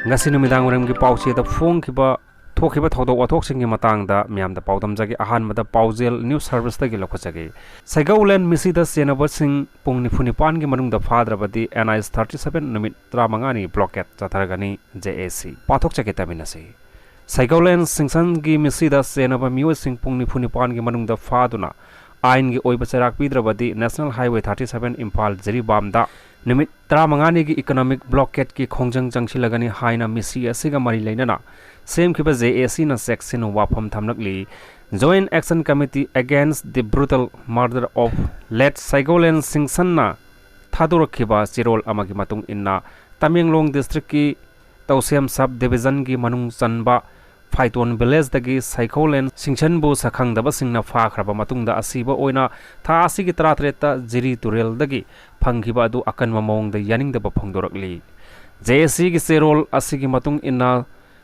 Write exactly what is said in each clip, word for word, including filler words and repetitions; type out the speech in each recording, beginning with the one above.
ꯉꯁꯤ ꯅꯨꯃꯤꯗꯥꯡ ꯋꯥꯏꯔꯝꯒꯤ ꯄꯥꯎꯆꯦꯗ ꯐꯣꯡꯈꯤꯕ ꯊꯣꯛꯈꯤꯕ ꯊꯧꯗꯣꯛ ꯋꯥꯊꯣꯛꯁꯤꯡꯒꯤ ꯃꯇꯥꯡꯗ ꯃꯤꯌꯥꯝꯗ ꯄꯥꯎꯗꯝꯖꯒꯦ꯫ ꯑꯍꯥꯟꯕꯗ ꯄꯥꯎꯖꯦꯜ ꯅ꯭ꯌꯨꯁ ꯁꯔꯚꯤꯁꯇꯒꯤ ꯂꯧꯈꯠꯆꯒꯦ꯫ ꯁꯩꯒꯧꯂꯦꯟ ꯃꯤꯁꯤꯗ ꯆꯦꯟꯅꯕꯁꯤꯡ ꯄꯨꯡ ꯅꯤꯐꯨ ꯅꯤꯄꯥꯟꯒꯤ ꯃꯅꯨꯡꯗ ꯐꯥꯗ꯭ꯔꯕꯗꯤ ꯑꯦꯟ ꯑꯥꯏꯁ ꯊꯥꯔꯇꯤ ꯁꯚꯦꯟ ꯅꯨꯃꯤꯠ ꯇꯔꯥꯃꯉꯥꯅꯤ ꯕ꯭ꯂꯣꯀꯦꯠ ꯆꯠꯊꯔꯒꯅꯤ꯫ ꯖꯦ ꯑꯦ ꯁꯤ꯫ ꯄꯥꯊꯣꯛꯆꯒꯦ, ꯇꯥꯃꯤꯟꯅꯁꯤ꯫ ꯁꯩꯒꯧꯂꯦꯟ ꯁꯤꯡꯁꯟꯒꯤ ꯃꯤꯁꯤꯗ ꯆꯦꯟꯅꯕ ꯃꯤꯑꯣꯏꯁꯤꯡ ꯄꯨꯡ ꯅꯤꯐꯨ ꯅꯤꯄꯥꯟꯒꯤ ꯃꯅꯨꯡꯗ ꯐꯥꯗꯨꯅ ꯑꯥꯏꯟꯒꯤ ꯑꯣꯏꯕ ꯆꯩꯔꯥꯛ ꯄꯤꯗ꯭ꯔꯕꯗꯤ national highway thirty seven Imphal ꯖꯤꯔꯤꯕꯥꯝꯗ ꯅꯨꯃꯤꯠ ꯇꯔꯥꯃꯉꯥꯅꯤꯒꯤ ꯏꯀꯣꯅꯣꯃꯤꯛ ꯕ꯭ꯂꯣꯀꯦꯠꯀꯤ ꯈꯣꯡꯖꯪ ꯆꯪꯁꯤꯜꯂꯒꯅꯤ ꯍꯥꯏꯅ ꯃꯤꯁꯤ ꯑꯁꯤꯒ ꯃꯔꯤ ꯂꯩꯅꯅ ꯁꯦꯝꯈꯤꯕ ꯖꯦ ꯑꯦ ꯁꯤꯅ ꯆꯦꯛꯁꯤꯟꯅ ꯋꯥꯐꯝ ꯊꯝꯂꯛꯂꯤ꯫ Joint Action Committee Against the Brutal Murder of Late ꯁꯩꯒꯧꯂꯦꯟ ꯁꯤꯡꯁꯟꯅ ꯊꯥꯗꯣꯔꯛꯈꯤꯕ ꯆꯦꯔꯣꯜ ꯑꯃꯒꯤ ꯃꯇꯨꯡ ꯏꯟꯅ, ꯇꯃꯦꯡꯂꯣꯡ ꯗꯤꯁꯇ꯭ꯔꯤꯛꯀꯤ ꯇꯧꯁꯦꯝ ꯁꯕ ꯗꯤꯕꯤꯖꯟꯒꯤ ꯃꯅꯨꯡ ꯆꯟꯕ ꯐꯥꯏꯇꯣꯟ ꯚꯤꯂꯦꯖꯇꯒꯤ ꯁꯩꯒꯧꯂꯦꯟ ꯁꯤꯡꯁꯟꯕꯨ ꯁꯛꯈꯪꯗꯕꯁꯤꯡꯅ ꯐꯥꯈ꯭ꯔꯕ ꯃꯇꯨꯡꯗ ꯑꯁꯤꯕ ꯑꯣꯏꯅ ꯊꯥ ꯑꯁꯤꯒꯤ ꯇꯔꯥꯇꯔꯦꯠꯇ ꯖꯤꯔꯤ ꯇꯨꯔꯦꯜꯗꯒꯤ ꯐꯪꯈꯤꯕ ꯑꯗꯨ ꯑꯀꯟꯕ ꯃꯑꯣꯡꯗ ꯌꯥꯅꯤꯡꯗꯕ ꯐꯣꯡꯗꯣꯔꯛꯂꯤ꯫ ꯖꯦ ꯑꯦ ꯁꯤꯒꯤ ꯆꯦꯔꯣꯜ ꯑꯁꯤꯒꯤ ꯃꯇꯨꯡ ꯏꯟꯅ,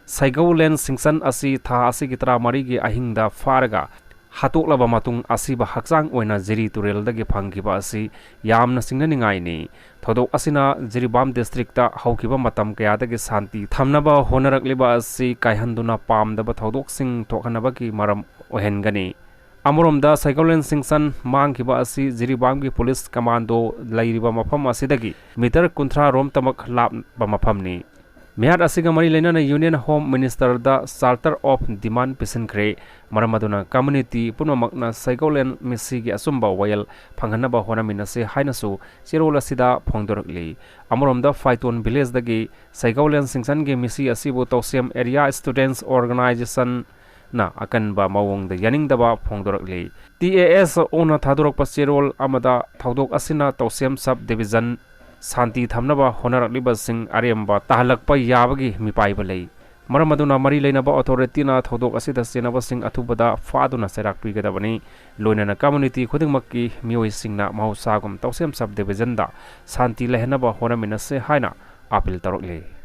ꯁꯩꯒꯧꯂꯦꯟ ꯁꯤꯡꯁꯟ ꯑꯁꯤ ꯊꯥ ꯑꯁꯤꯒꯤ ꯇꯔꯥꯃꯔꯤꯒꯤ ꯑꯍꯤꯡꯗ ꯐꯥꯔꯒ ꯍꯥꯠꯇꯣꯛꯂꯕ ꯃꯇꯨꯡ, ꯑꯁꯤꯕ ꯍꯛꯆꯥꯡ ꯑꯣꯏꯅ ꯖꯤꯔꯤ ꯇꯨꯔꯦꯜꯗꯒꯤ ꯐꯪꯈꯤꯕ ꯑꯁꯤ ꯌꯥꯝꯅ ꯆꯤꯡꯅꯅꯤꯡꯉꯥꯏꯅꯤ꯫ ꯊꯧꯗꯣꯛ ꯑꯁꯤꯅ ꯖꯤꯔꯤꯕꯥꯝ ꯗꯤꯁꯇ꯭ꯔꯤꯛꯇ ꯍꯧꯈꯤꯕ ꯃꯇꯝ ꯀꯌꯥꯗꯒꯤ ꯁꯥꯟꯇꯤ ꯊꯝꯅꯕ ꯍꯣꯠꯅꯔꯛꯂꯤꯕ ꯑꯁꯤ ꯀꯥꯏꯍꯟꯗꯨꯅ ꯄꯥꯝꯗꯕ ꯊꯧꯗꯣꯛꯁꯤꯡ ꯊꯣꯛꯍꯟꯅꯕꯒꯤ ꯃꯔꯝ ꯑꯣꯏꯍꯟꯒꯅꯤ꯫ ꯑꯃꯔꯣꯝꯗ, ꯁꯩꯒꯧꯂꯦꯟ ꯁꯤꯡꯁꯟ ꯃꯥꯡꯈꯤꯕ ꯑꯁꯤ ꯖꯤꯔꯤꯕꯥꯝꯒꯤ ꯄꯨꯂꯤꯁ ꯀꯃꯥꯟꯗꯣ ꯂꯩꯔꯤꯕ ꯃꯐꯝ ꯑꯁꯤꯗꯒꯤ ꯃꯤꯇꯔ ꯀꯨꯟꯊ꯭ꯔꯥ ꯔꯣꯝꯇꯃꯛ ꯂꯥꯞꯄ ꯃꯐꯝꯅꯤ꯫ ꯃꯤꯍꯥꯠ ꯑꯁꯤꯒ ꯃꯔꯤ ꯂꯩꯅꯅ Union Home Minister the Charter of Demand ꯄꯤꯁꯤꯟꯈ꯭ꯔꯦ꯫ ꯃꯔꯝ ꯑꯗꯨꯅ community ꯄꯨꯝꯅꯃꯛꯅ ꯁꯩꯒꯧꯂꯦꯟ ꯃꯤꯁꯤꯒꯤ ꯑꯆꯨꯝꯕ ꯋꯥꯌꯦꯜ ꯐꯪꯍꯟꯅꯕ ꯍꯣꯠꯅꯃꯤꯟꯅꯁꯤ ꯍꯥꯏꯅꯁꯨ ꯆꯦꯔꯣꯜ ꯑꯁꯤꯗ ꯐꯣꯡꯗꯣꯔꯛꯂꯤ꯫ ꯑꯃꯔꯣꯝꯗ, ꯐꯥꯏꯇꯣꯟ ꯚꯤꯂꯦꯖꯇꯒꯤ ꯁꯩꯒꯧꯂꯦꯟ ꯁꯤꯡꯁꯟꯒꯤ ꯃꯤꯁꯤ ꯑꯁꯤꯕꯨ ꯇꯧꯁꯦꯝ Area Students Organisation ꯅ ꯑꯀꯟꯕ ꯃꯑꯣꯡꯗ ꯌꯥꯅꯤꯡꯗꯕ ꯐꯣꯡꯗꯣꯔꯛꯂꯤ꯫ ꯇꯤ ꯑꯦ ꯑꯦꯁ ꯑꯣꯅ ꯊꯥꯗꯣꯔꯛꯄ ꯆꯦꯔꯣꯜ ꯑꯃꯗ, ꯊꯧꯗꯣꯛ ꯑꯁꯤꯅ ꯇꯧꯁꯦꯝ ꯁꯕ ꯗꯤꯕꯤꯖꯟ ꯁꯥꯟꯇꯤ ꯊꯝꯅꯕ ꯍꯣꯠꯅꯔꯛꯂꯤꯕꯁꯤꯡ ꯑꯔꯦꯝꯕ ꯇꯥꯍꯜꯂꯛꯄ ꯌꯥꯕꯒꯤ ꯃꯤꯄꯥꯏꯕ ꯂꯩ꯫ ꯃꯔꯝ ꯑꯗꯨꯅ, ꯃꯔꯤ ꯂꯩꯅꯕ ꯑꯣꯊꯣꯔꯤꯇꯤꯅ ꯊꯧꯗꯣꯛ ꯑꯁꯤꯗ ꯆꯦꯟꯅꯕꯁꯤꯡ ꯑꯊꯨꯕꯗ ꯐꯥꯗꯨꯅ ꯆꯩꯔꯥꯛ ꯄꯤꯒꯗꯕꯅꯤ꯫ ꯂꯣꯏꯅꯅ community ꯈꯨꯗꯤꯡꯃꯛꯀꯤ ꯃꯤꯑꯣꯏꯁꯤꯡꯅ ꯃꯍꯧꯁꯥꯒꯨꯝ ꯇꯧꯁꯦꯝ ꯁꯕ ꯗꯤꯕꯤꯖꯟꯗ ꯁꯥꯟꯇꯤ ꯂꯩꯍꯟꯅꯕ ꯍꯣꯠꯅꯃꯤꯟꯅꯁꯤ ꯍꯥꯏꯅ ꯑꯥꯄꯤꯜ ꯇꯧꯔꯛꯂꯤ꯫